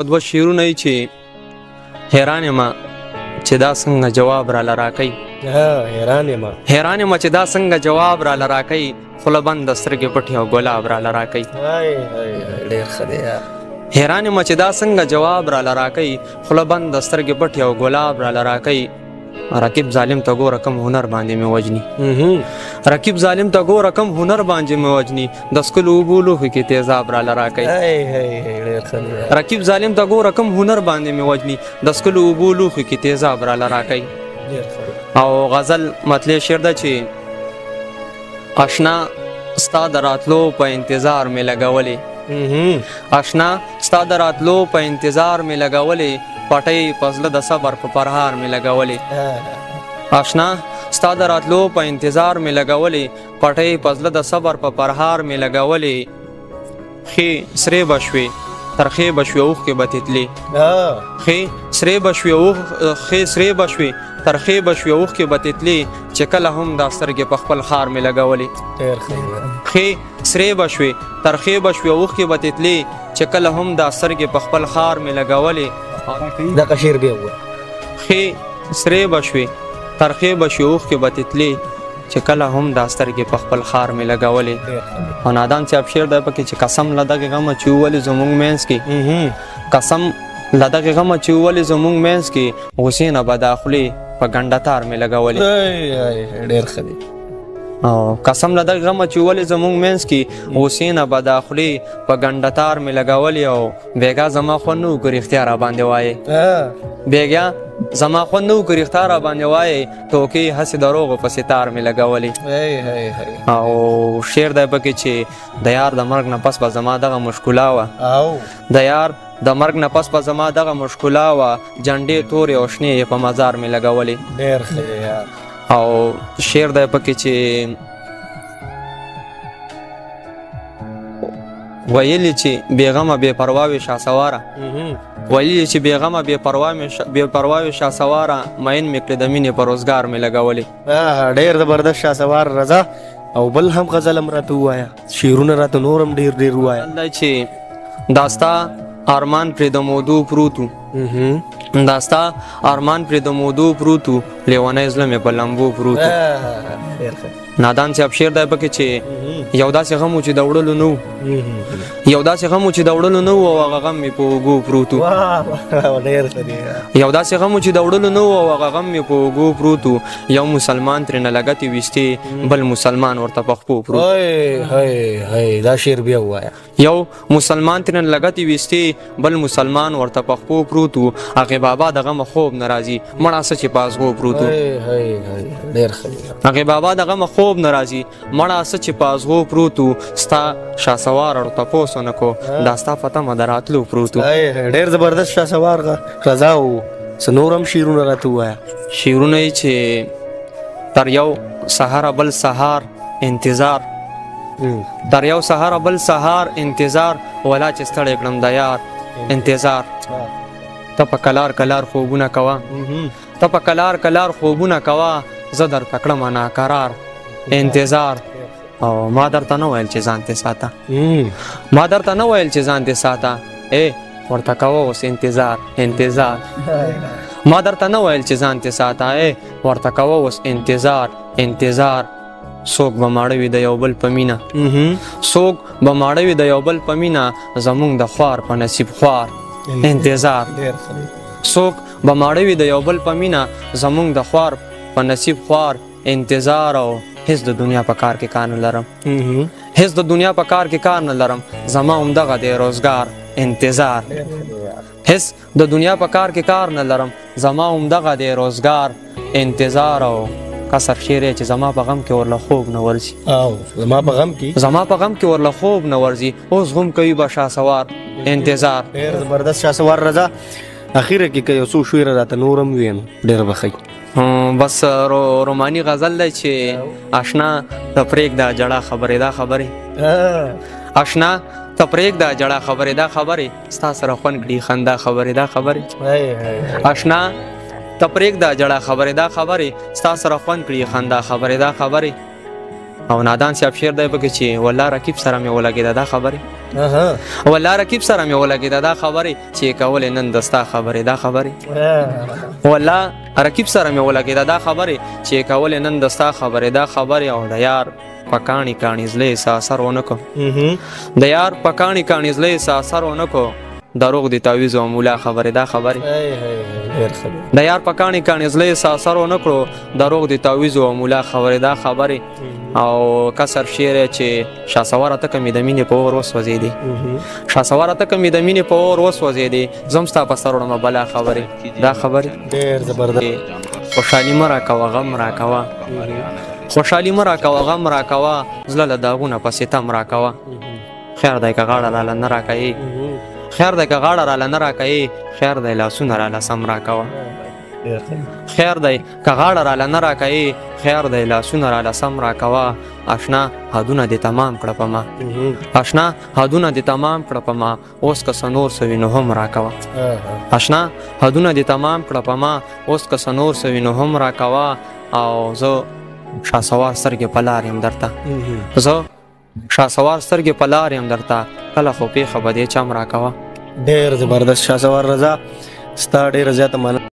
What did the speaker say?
دوه شعرونه یې چې حیران یم چې دا څنګه جواب راله راکوي. حیران یم، حیران یم چې دا څنګه جواب راله راکوي، خوله بنده سترګې پټې او ګلاب راله راکوي. ډېر ښه دی. حیران یم چې دا څنګه جواب راله راکوي، خوله بنده سترګې پټې او ګلاب راله راکوي. رقیب ظالم ته ګوره کم هنر باندې مې وژني، رقیب ظالم ته ګوره کم هنر باندې مې وژني، د څکلو اوبو لوښي کې تیزاب راله راکوي. رقیب ظالم ته ګوره کم هنر باندې مې وژني، د څکلو اوبو لوښي کې تیزاب راله راکوي. او غزل مطلع شعر ده چې اشنا ستا د راتلو په انتظار مې لګولې، اشنا ستا د راتلو په انتظار مې لګولې، پټۍ په زړه د صبر په پرهار مې لګولې. اشنا ستا د راتلو په انتظار مې لګولې، پټۍ په زړه د صبر په پرهار مې لګولې. ښې سرې به شوې ترخې به شوې اوښکې به ترې تلې، ښې سرې به شوې ښې سرې به شوې ترخې به شوې اوښکې به ترې تلې، چې کله هم دا سترګې په خپل ښار مې لګولې. ښې سرې به شوې ترخې به شوې اوښکې به ترې تلې، چې کله هم دا سترګې په خپل ښار مې لګولې. دغه شعر بیا ووایه. ښې سرې به شوې ترخې به شوې اوښکې به ترې تلې، چې کله هم دا سترګې په خپل ښار مې لګولې. او نادان صاحب شعر دی پکې چې قسم له دغې غمه چې وولې زموږ منځ کې، قسم له دغې غمه چې وولې زموږ منځ کې، غوسې نه به دا خولې په ګنډه تار مې لګولې. ډېر ښه دی. او قسم له دغې غمه چې ولې زموږ منځ کې، غوسې نه به دا خولې په ګنډه تار مې لګولې. او بېګا زما خوند نه و که رښتیا را باندې وایې، بېګا زما خوند نه و که رښتیا را باندې وایې، ټوکې هسې دروغو پسې تار مې لګولې. او شعر دی پکې چې د یار د مرګ نه پس به زما دغه مشکلا وه، د یار د مرګ نه پس به زما دغه مشکلا وه، جنډې تورې او شنې یې په مزار مې لګولې. ډېر ښه دی. او شعر دی پکې چې ویلي چې بېغمه بې پروا وې شاسواره، ویلي چې بېغمه بې پروا وې شاسواره، مین مې کړې د مینې په روزګار مې لګولې. ډېر زبردست شاسوار رضا. او بل هم غزل هم راته ووایه، شعرونه راته نور هم ډېر ډېر ووایه. دی چې دا ستا ارمان پرې د مودو پروت و، دا ستا ارمان پرې د مودو پروت و، لیونی زړه مې په لمبو پروت و. نادان صاحب شعر دی پکې چې یو داسې غم و چې د وړلو نه و، یو داسې غم و چې د وړلو نه و، او هغه غم مې په اوږو پروت و. یو داسې غم و چې د وړلو نه و، او هغه غم مې په اوږو پروت و، یو مسلمان ترېنه لګتې ویستې، بل مسلمان ورته په خپو پروت. دا شعر بیا ووایه. یو مسلمان ترېنه لګتې ویستې، بل مسلمان ورته په خپو پروت و، هغې بابا د غمه خوب نه راځي، مړه څه چې په ازغو پروت و. ډېر ښه. هغې بابا د غمه خوب نه راځي، مړه څه چې په ازغو پروت و، ستا شاسوار ورته تپوس ونه کو، دا ستا په تمه د راتلو پروت و. ډېر زبردست شاسوار رضا. و څه نور هم شعرونه راته ووایه. شعرونه یې چې تر یو سهاره بل سهار انتظار، تر یو سهاره بل سهار انتظار، ولا چې ستړی کړم د یار انتظار. ته په کلار کلار خوبونه کوه، ته په کلار کلار خوبونه کوه، زه درته کړمه ناکرار انتظار. او ما درته نه ویل چې ځان ترې ساته، ما درته نه ویل چې ځان ترې ساته، ای ورته کوه اوس انتظار انتظار. ما درته نه ویل چې ځان ترې ساته، ای ورته کوه اوس انتظار انتظار. څوک به ماړه وي د یو بل په مینه، څوک به ماړه وي د یو بل په مینه، زموږ د خوار په نصیب خوار انتظار. څوک به ماړه وي د یو بل په مینه، زموږ د خوار په نصیب خوار انتظار. او هیڅ د دنیا په کار کې کار نه لرم، هیڅ د دنیا په کار کې کار نه لرم، زما همدغه دی روزګار انتظار. هیڅ د دنیا په کار کې کار نه لرم، زما همدغه دی روزګار انتظار. او کسر شعر چې زما په غم کې ورله خوب نه ورځي، زما په غم کې، زما په غم کې ورله خوب نه ورځي، اوس غم کوي به شاسوار انتظار. ډېر زبردست شاسوار رضا. اخیره کې که یو څو شعره راته نور هم ووایې نو ډېر به ښه وي. بس روماني غزل دی چې اشنا ته پرېږده جړه خبرې دا خبرې، اشنا ته پرېږده جړه خبرې دا خبرې، ستا سره خوند کړي خندا خبرې دا خبرې. اشنا ته پرېږده جړه خبرې دا خبرې، ستا سره خوند کړي خندا خبرې دا خبرې. او نادان صاحب شعر دی پکې چې والله رقیب سره مې ولګېده دا خبرې. والله رقیب سره مې ولګېده دا خبرې چې کولې نن د ستا خبرې دا خبرې. والله رقیب سره مې ولګېده دا خبرې چې کولې نن د ستا خبرې دا خبرې. او د یار په کاڼي کاڼي زړه یې څه اثر ونه کړو، د یار په کاڼي کاڼي زړه یې څه اثر ونه کړو، دروغ دي تعویذ او مولا خبرې دا خبرې. د یار په کاڼي کاڼي زړه یې څه اثر ونه کړو، دروغ دي تعویذ او مولا خبرې دا خبرې. او کسر شعر چې شاسواره ته که مې د مینې په اور وسوځېدې، شاسواره ته که مې د مینې په اور وسوځېدې، زه هم ستا په سر وړمه بلا خبرې دا خبرې. ډېر زبردست. خوشحالي مه راکوه غم راکوه، خوشحالي مه راکوه غم راکوه، زړه له داغونه په ستم راکوه. خیر دی که غاړه راله نه راکوې، خیر دی که غاړه راله نه راکوې، خیر دی لاسونه راله سم راکوه. خیر دی که غاړه راله نه راکوې، خیر دی لاسونه راله سم راکوه. اشنا حدونه دې تمام کړه په ما، اشنا حدونه دې تمام کړه په ما، اوس که څه نور څه وي نو هم راکوه. اشنا حدونه دې تمام کړه په ما، اوس که څه نور څه وي نو هم راکوه. او زه شاسوار سترګې په لار یم درته، زه شاسوار سترګې په لار یم درته، کله خو پېښه به دې چم راکوه. ډېر زبردست شاسوار رضا، ستا ډېره زیاته مننه.